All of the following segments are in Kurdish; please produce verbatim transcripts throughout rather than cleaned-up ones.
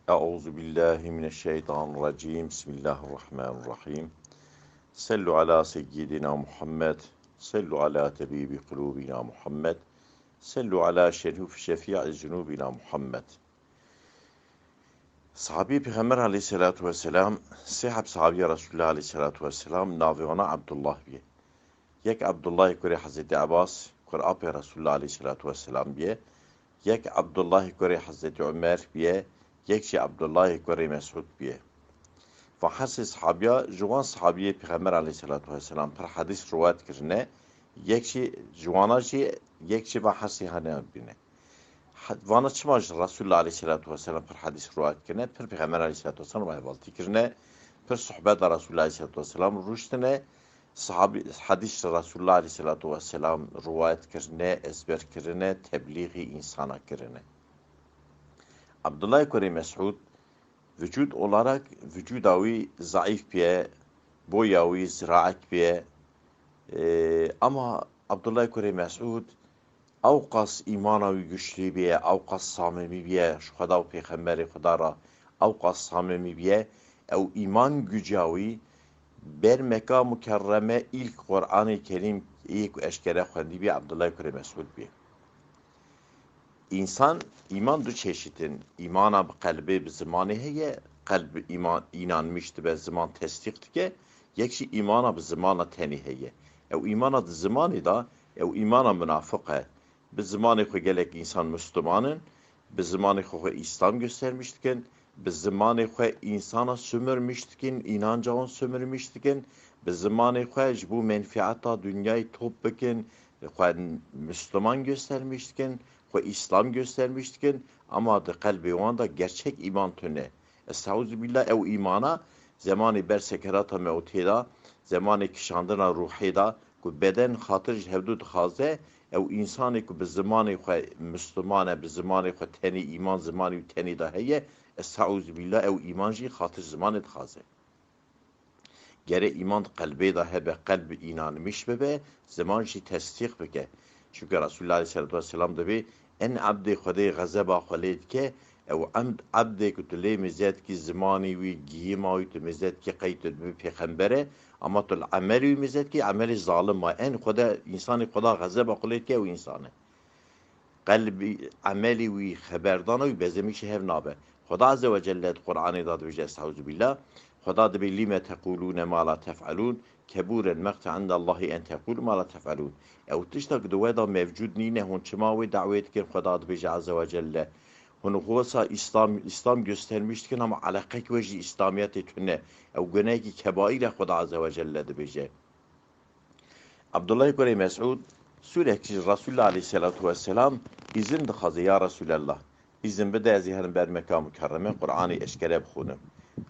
أعوذ بالله من الشيطان الرجيم. بسم الله الرحمن الرحيم. صلوا على سيدنا محمد. صلوا على طبيب قلوبنا محمد. صلوا على شريف شفيع ذنوبنا محمد. Sahabî Pêxember aleyhisselatu vesselam, sê heb sahabîya Resulullah aleyhisselatu vesselam, navê wana Abdullah bîye. Yek Abdullahê kurê Hezretî Abbas, kur apê Resulullah aleyhisselatu vesselam bîye. Yek Abdullahê kurê Hezretî Umer bîye. Yek jî Abdullahê kurê Mesûd bîye. Va her sê sahabiya, ji wan sahabiyê Pêxember aleyhisselatu vesselam pir hedîs riwayet kirine. Yek jî ji wana jî, yek jî va her sê hane bîne. He-, vana çima ji Resulullah aleyhisselatu vesselam pir hedîs riwayet kirine, pir Pêxember aleyhisselatu vesselam hevaltî kirine, pir sohbeta Resulullah aleyhisselatu vesselam rûştine, sahabi, hedîs ji Resulullah aleyhisselatu vesselam riwayet kirine, ezber kirine, teblîxî însana kirine. Abdullah kurê Mesûd, vücud olarak vücuda wî zayîf bîye, boya wî ziraek bîye. Ee, ama Abdullah kurê Mesûd, ewqas îmana wî güçlü bîye, ewqas samimî bîye, ji Xweda û Pêxemberê Xweda re ewqas samimî bîye, ew îman güca wî ber Meka Mukerreme îlk Qur'anê Kerîm yê ku eşkere xwendî bî, Abdullah kurê Mesûd bî. Însan, îman du çeşit in. Îmana bi qelbê, bi zimanê heye, qelb îman, înanmiş dibe, ziman tesdîq dike, yek jî îmana bi zimana tenê heye. Ew îmana di zimanê de, ew îmana munafiq e. Bi zimanê xwe gelek însan Müslüman in, bi zimanê xwe xwe Îslam göstermiş dikin, bi zimanê xwe însana sömürmüş dikin, înanca wan sömürmüş dikin, bi zimanê xwe ji bo menfieta dinyayê top bikin, xwe Müslüman göstermiş dikin, xwe Îslam göstermiş dikin, ama di qelbê wan de gerçek îman tune. Estaizu billah, ew îmana zemanê ber sekerata mewtê de, zemanê kişandina ruhê de, ku beden xatir ji hevdu dixwaze, ew însanê ku bi zimanê xwe Müslüman e, bi zimanê xwe tenê îman zimanê wî tenê de heye, estaizu billah, ew îman jî xatir zimanê dixwaze. Gere îman di qelbê de hebe, qelb înanmiş bibe, ziman jî tesdîq bike. Çunke Resulullah aleyhisselatu vesselam dibê, en ebdê Xwedê xezeba xwe lê dike, ew emd, ebdê ku tu lê mêze dikî zimanî wî, gihîma wî tu mêze dikî qey tu dibî pêxember e, ama tu li emelê wî mêze dikî, emelê zalim e. En Xwede, însanê Xweda xezeba xwe lê dike, ew însan e. Qelbî, emelî wî, xeberdana wî bezemîşê hev nabe. Xweda Azze ve Celle di Qur'anê de dibêje, Estaizu billah, Xweda dibê, "Lime tequlûne ma la tef'elûn, kebûren meqte indallahî en tequlû ma la tef'elûn." Ew tişta ku di we de mevcûd nîne, hûn çima wê dawê dikin? Xweda dibêje Azze ve Celle. Hûn xwesa Îslam, Îslam göstermiş dikin, ama eleqek we jî Îslamiyetê tune. Ew gunehekî kebaîr e, Xweda Azze ve Celle dibêje. Abdullah kurê Mesûd, sûrekî ji Resulullah aleyhisselatu vesselam îzin dixwaze, ya Resulallah, îzin bide ez ê herim ber Meka Mukerreme Qur'anê eşkere bixwînim.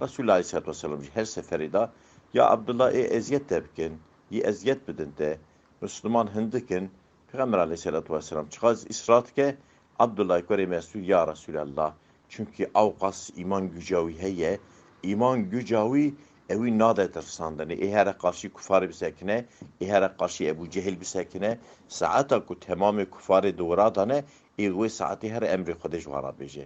Resulullah aleyhisselatu vesselam jî her seferê de, ya Abdullah, ê eziyet te bikin, yê eziyet bidin te, Müslüman hindik in, Pêxember aleyhisselatu vesselam çiqas îsrar dike, Abdullah kurê Mesûd, ya Resulallah, çunkî ewqas îman güca wî heye, îman güca wî ewî nade tirsandinê. Ê here qarşî kufarê bisekine, ê here qarşî Ebû Cehil bisekine. Saeta ku temamê kufarê dewra dane, ê wê saetê here emrê Xwedê ji wan re bêje.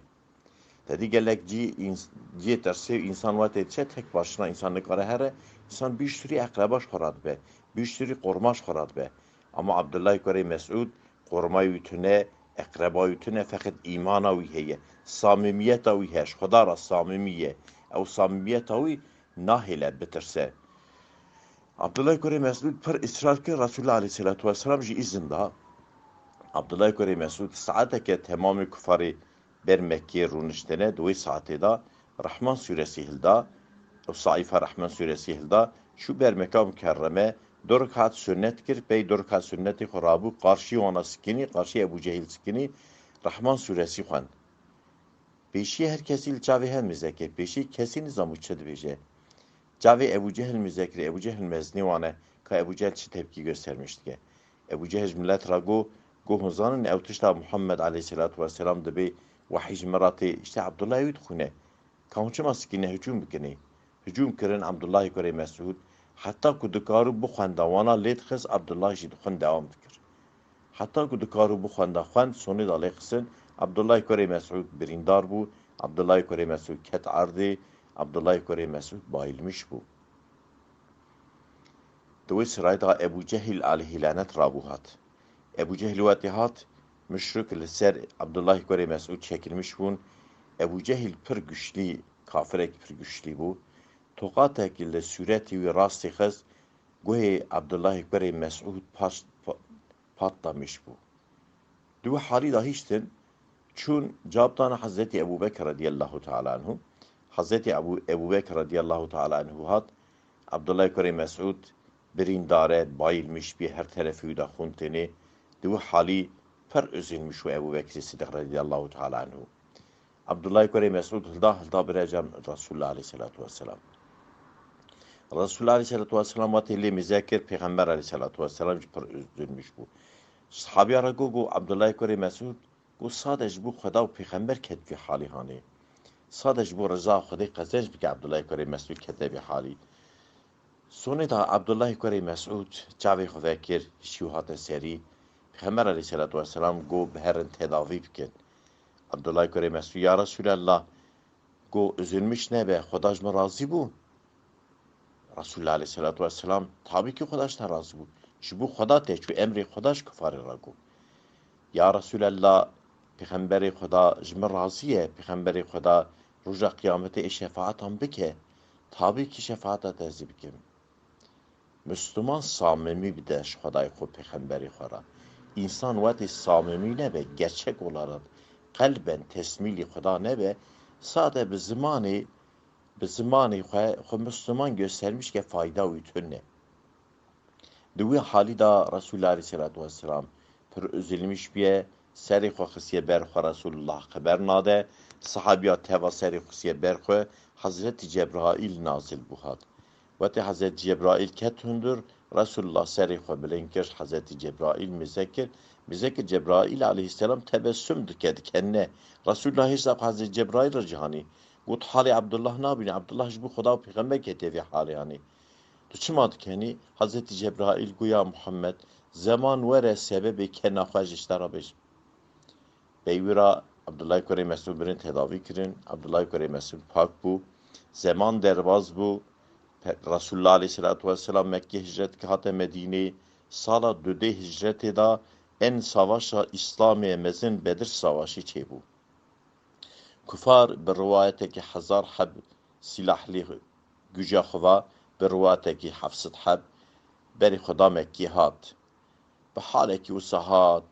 Te dî gelek cî îns-, cihê tersê û însan wetê diçe tek başina însan nikare here, însan bîştirî eqreba ji xwe re dibe, bîştirî qorma ji xwe re dibe. Ama Abdullah kurê Mesûd, qorma wî tune, eqreba wî tune, feqet îmana wî heye, samimiyeta wî heye, ji Xweda re samimî ye. Ew samimiyeta wî nahêle bitirse. Abdullah kurê Mesûd pir îsrar kir, Resulullah aleyhisselatu vesselam jî îzin da. Abdullah kurê Mesûd saeteke temamê kufarê ber Mekkê rûniştine, di wê saetê de Rehman sûresî hilda, ew saifa Rehman sûresî hilda, çû ber Meka Mukerreme, du rekat sunnet kir, pey du rekat sunnetê xwe rabû, qarşî wana sikinî, qarşî Ebû Cehîl sikinî, Rehman sûresî xwend. Pêşî her kesî li çavê hev mêze kir, pêşî kesî nizanbû çi dibêje. Çavê Ebû Cehil mêze kir, Ebû Cehil mezinê wan e, ka Ebû Cehil çi tepkî göstermiş dike. Ebû Cehil ji milet re got, got, hûn zanin ew tişta Muhammed aleyhisselatu vesselam dibê wehî ji min re tê, îşte Abdullah wî dixwîne. Ka hûn çima sikîne hicûm bikinê? Hicûm kirin Abdullahê kurê Mesûd, heta ku dikarû bixwenda, wana lê dixist, Abdullah jî dixwend dewam dikir. Heta ku dikarû bixwenda, xwend, sonê da lê xistin, Abdullah kurê Mesûd birîndar bû, Abdullah kurê Mesûd ket erdê, Abdullah kurê Mesûd bayilmiş bû. Di wê sirayê de Ebû Cehîl aleyhî lanet rabû hat. Ebû Cehîl wetê hat, muşrik li ser Abdullah kurê Mesûd çekilmiş bûn. Ebû Cehîl pir güçlî, kafirek pir güçlî bû. Toqatek li sûretî wî rastî xist, guhê Abdullah kurê Mesûd paş-, pa-, patlamiş bû. Di wî halî de hiştin, çûn cab dana Hezretî Ebû Bekir radiyallahu teala anhu. Hezretî Ebû, Ebû Bekir radiyallahu teala anhu hat, Abdullah kurê Mesûd birîndar e, bayilmiş bî, her terefê wî de xûn tênê. Di wî halî pir üzülmüş û Ebû Bekirê Sidîq radiyallahu teala anhu. Abdullah kurê Mesûd hilda, hilda bire cem Resulullah aleyhissalatu vesselam. Resulullah aleyhissalatu vesselam wetê lê mize kir, Pêxember aleyhissalatu vesselam jî pir üzülmüş bû. Sahabiya re got, got, Abdullah kurê Mesûd, got, sade ji bo Xweda û Pêxember ket vî halî hanê. Sade ji bo reza Xwedê qezenc bike Abdullah kurê Mesûd kete vî halî. Sonê de Abdullah kurê Mesûd çavê xwe vekir, şî û hate serî. Pêxember aleyhissalatu vesselam got, bi herin tedavî bikin. Abdullah kurê Mesûd, ya Resulallah, got, üzülmüş nebe, Xweda ji min razî bû. Resulullah aleyhissalatu vesselam, tabii ki Xweda ji te razî bû. Ji bo Xweda tê çû, emrê Xweda ji kufarê re got. Ya Resulallah, Pêxemberê Xweda ji min razî ye, Pêxemberê Xweda roja qiyametê ê şefaetan bike, tabii ki şefaeta te ez ê bikim. Misliman samimî bide ji Xwedayê xwe, Pêxemberê xwe re. Însan wetê samimî nebe, gerçek olarak qelben tesmîlî Xweda nebe, sade bi zimanê, bi zimanê xwe, xwe Misliman göstermiş ke fayda wî tune. Di wî halî de Resulullah aleyhissalatu vesselam pir üzülmüş bûye, serê xwe xistiye ber xwe, Resulullah xeber nade. Sahabiya teva serê xistiye ber xwe, Hezretî Cebraîl nazil bû hat. Wetê Hezretî Cebraîl ket hundir, Resulullah serê xwe bilind kir, Hezretî Cebraîl mize kir. Mize kir Cebraîl aleyhisselam tebessüm dike, dikene. Resulullah hêşta xwe Hezretî Cebraîl re cihanî. Got, halê Abdullah nabîne, Abdullah ji bo Xweda û Pêxember ketiye vê halê hanê. Tu çima dikenî? Hezretî Cebraîl got, ya Muhammed, zeman were sebebê kena xwe ji te re bêjim. Pey wî re Abdullah kurê Mesûd birin tedavî kirin. Abdullah kurê Mesûd pak bû. Zeman derbaz bû. Pe-, Resulullah aleyhissalatu vesselam Mekkê hicret kir hate Medînê. Sala dudê hicretê de en savaşa Îslamê mezin Bedir Savaşî çêbû. Kufar bi riwayetekî hezar heb sîlahlî guca xwe va, bi riwayetekî heft sed heb berî xwe da Mekkê hat. Bi halekî wisa hat,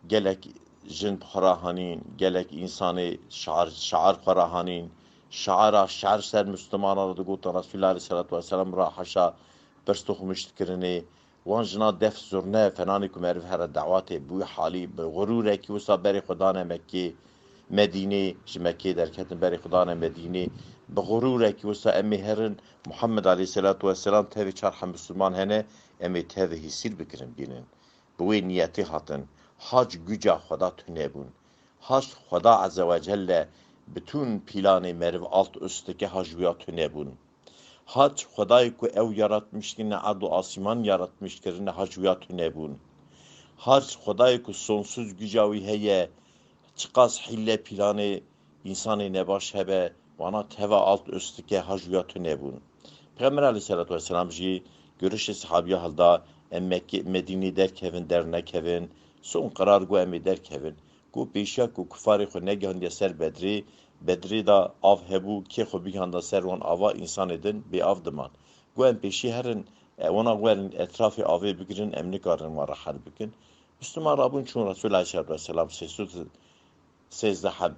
gelek jin bi xwe re hanîn, gelek însanê şiar, şiar xwe re hanîn. Şiara, şiar ser Mislimanan re digotin, Resulullah aleyhissalatu vesselam ra haşa pirs û xumîş dikirinê. Wan jina def zurne, fenanê ku meriv here dawatê bi wî halî, bi xurûrekî wisa berê xwe dane Mekkê, Medînê, ji Mekkê derketin berê xwe dane Medînê. Bi xurûrekî wisa em ê herin, Muhammed aleyhisselatu vesselam tevî çar heb Misliman hene, em ê tevî hîsîr bikirin bînin. Bi wê niyetê hatin. Hac guca Xweda tune bûn. Hac Xweda Azze ve Celle bütün planê meriv alt üst dike, hac wîya tune bûn. Hac Xwedayê ku ew yaratmiş kirine, erd û asîman yaratmiş kirine, hac wîya tune bûn. Hac Xwedayê ku sonsuz guca wî heye, çiqas hîle planê însanê nebaş hebe, wana teva alt üst dike, hac wîya tune bûn. Pêxember aleyhisselatu vesselam jî görüşê sahabiya hilda, em Mekke, Medînê derkevin, dernekevin, son qerar got em ê derkevin. Got pêşiya ku kufarê xwe negihandiye ser Bedrê, Bedrê de av hebû, kê xwe bigihanda ser wan ava, însanê din bê av diman. Got em pêşî herin, e, wana werin etrafê avê bigirin, em nikarin wan re hel bikin. Misliman rabûn çûn Resul aleyhisselatu vesselam sê sed sêzdeh heb,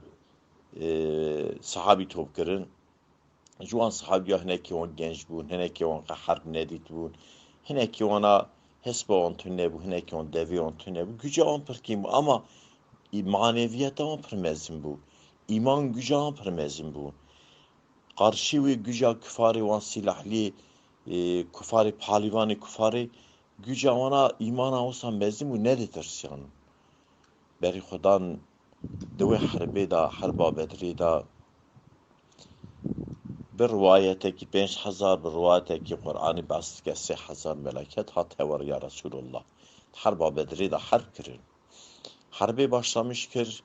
e, sahabî top kirin. Ji wan sahabiya hinekî wan genc bûn, hinekî wan qe herb nedît bûn, hinekî wana hespa wan tune bû, hinekî wan devê wan tune bû. Guca wan pir kêm bû, ama î-, maneviyeta wan pir mezin bû. Îman guca wan pir mezin bû. Qarşî wê guca kufarê wan sîlahlî, e, kufarê palîvanê kufarê, guca wana îmana wisa mezin bû, nedîtirsiyan. Berî xwe dan di wê herbê de, herba Bedrê de, bi riwayetekî pênc hezar, bi riwayetekî Qur'anî behs dike sê hezar meleket hat hewer ya Resulullah. Herba Bedrê de herb kirin. Herbê başlamiş kir,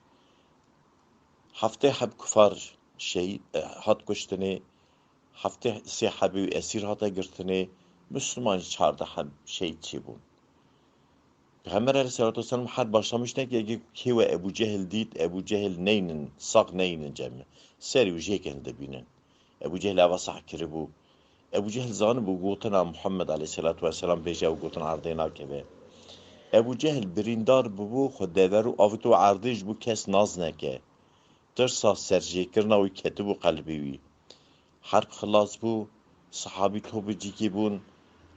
Heftê heb kufar şehîd, e, hat kuştinê, heftê sê hebî wî esîr hate girtinê, Misliman jî çardeh heb şehîd çêbûn. Pêxember aleyhisselatu vesselam her başlamiş neke, yekê ku kê we Ebû Cehil dît, Ebû Cehil neynin, sax neynin cem. Serî wî jêkin dibînin. Ebû Cehil eva sah kiribû. Ebû Cehil zanibû gotina Muhammed aleyhisselatu vesselam bêje û gotin erdê nakeve. Ebû Cehil birîndar bibû, xwe deverû avito erdê ji bo kes naz neke. Tirsa serjêkirina wî ketibû qelbê wî. Herb xilas bû, sahabî topî cîkî bûn,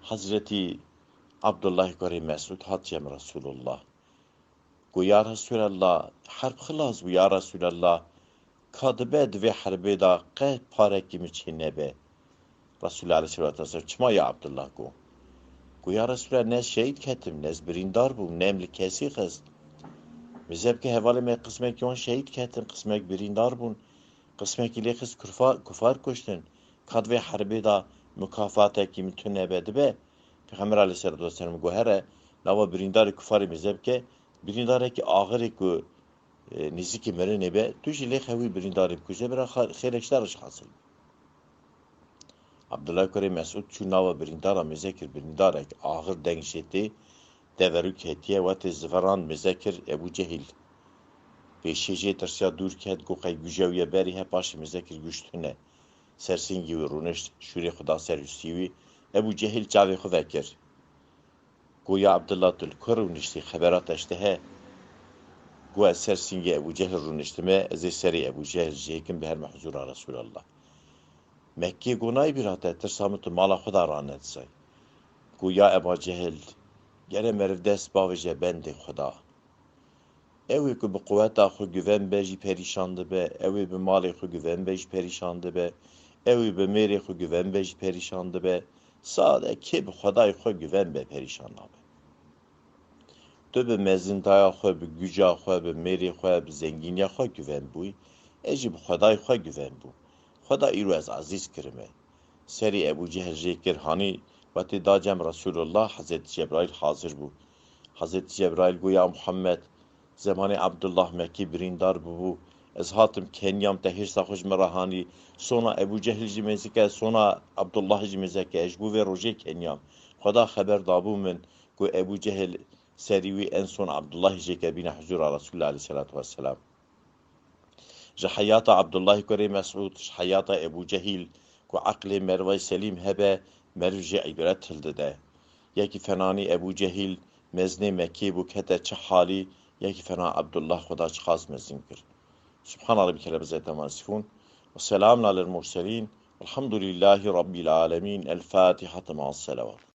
Hezretî Abdullah kurê Mesûd hat cem Resulullah. Got, ya Resulallah, herb xilas bû, ya Resulallah, ka dibe di vê herbê de qet parekî min çê nebe. Resulullah aleyhisselatu vesselam, çima ya Abdullah got? Got, ya Resulallah, ne şehîd ketim, ne ez birîndar bûm, ne em li kesî xist. Mêze bike hevalê me qismekî wan şehîd ketin, qismek birîndar bûn, qismekî lê xist kurfa-, kufar kuştin. Ka di vê herbê de mukafatekî min tune be dibe. Pêxember aleyhisselatu vesselam got, here, nava birîndarê kufarê mêze bike, birîndarekî axirê ku, e, nêzîkî mirinê be, tu jî lê xewî birîndarê bikuje, bira xa-, xêrek ji te re jî hasil be. Abdullah kurê Mesûd çû nava birîndara mêze kir, birîndarek axir deng jê tê, deverû ketiye, wetê ziverand mêze kir Ebû Cehîl. Pêşê jê tirsiya dûr ket, got qey guje wî ye berî he, paşê mêze kir guj tune. Ser sîngî wî rûnişt, şûrê xwe da ser ûstî wî. Ebû Cehîl çavê xwe vekir. Got, ya Abdullah, tu li ku rûniştî, xebera te ji te he? Got, ez ser sîngê Ebû Cehil rûniştime, ez ê serê Ebû Cehil jêkim, biherime huzûra Resulallah. Mekkê got, nayê bîra te, tirsa min tu mala xwe de ranedizay. Got, ya Eba Cehil, gere meriv dest bavêje bendê Xweda. Ew ê ku bi quweta xwe guven be jî perîşan dibe, ew ê bi malê xwe guven be jî perîşan dibe, ew ê bi mêrê xwe guven be jî perîşan dibe. Sade kê bi Xwedayê xwe guven be perîşan nabe. Tu bi mezintaya xwe, bi guca xwe, bi mêrê xwe, bi zengîniya xwe guven bûyî, ez jî bi Xwedayê xwe guven bûm. Xweda îro ez ezîz kirime. Serî Ebû Cehil jê kir, hanî wetê da cem Resulullah, Hezretî Cebraîl hazir bû. Hezretî Cebraîl got, ya Muhammed, zemanê Abdullah Mekkî birîndar bûbû, ez hatim keniyam, te hêrsa xwe ji min re hanî, sona Ebû Cehil jî mêze ke, sona Abdullah jî mêze ke, ez ji bo vê rojê keniyam. Xweda xeber dabû min ku Ebû Cehil serî wî en son Abdullahî jê ke bîne huzûra Resulullah aleyhisselatu vesselam. Ji heyata Abdullahî kurê Mesûd, ji heyata Ebû Cehîl ku eqlê mervayê selîm hebe, meriv jê îbret hildide. Yekî fenanî Ebû Cehîl mezinê Mekkê bû, kete çi halî, yekî fena Abdullah Xweda çiqas mezin kir. Subhana Rabbike Rabbil Izzeti Amma Yasifun ve Selamun Alel Murselin velhamdülillahi Rabbil Alemin. El Fatiha ma selawat.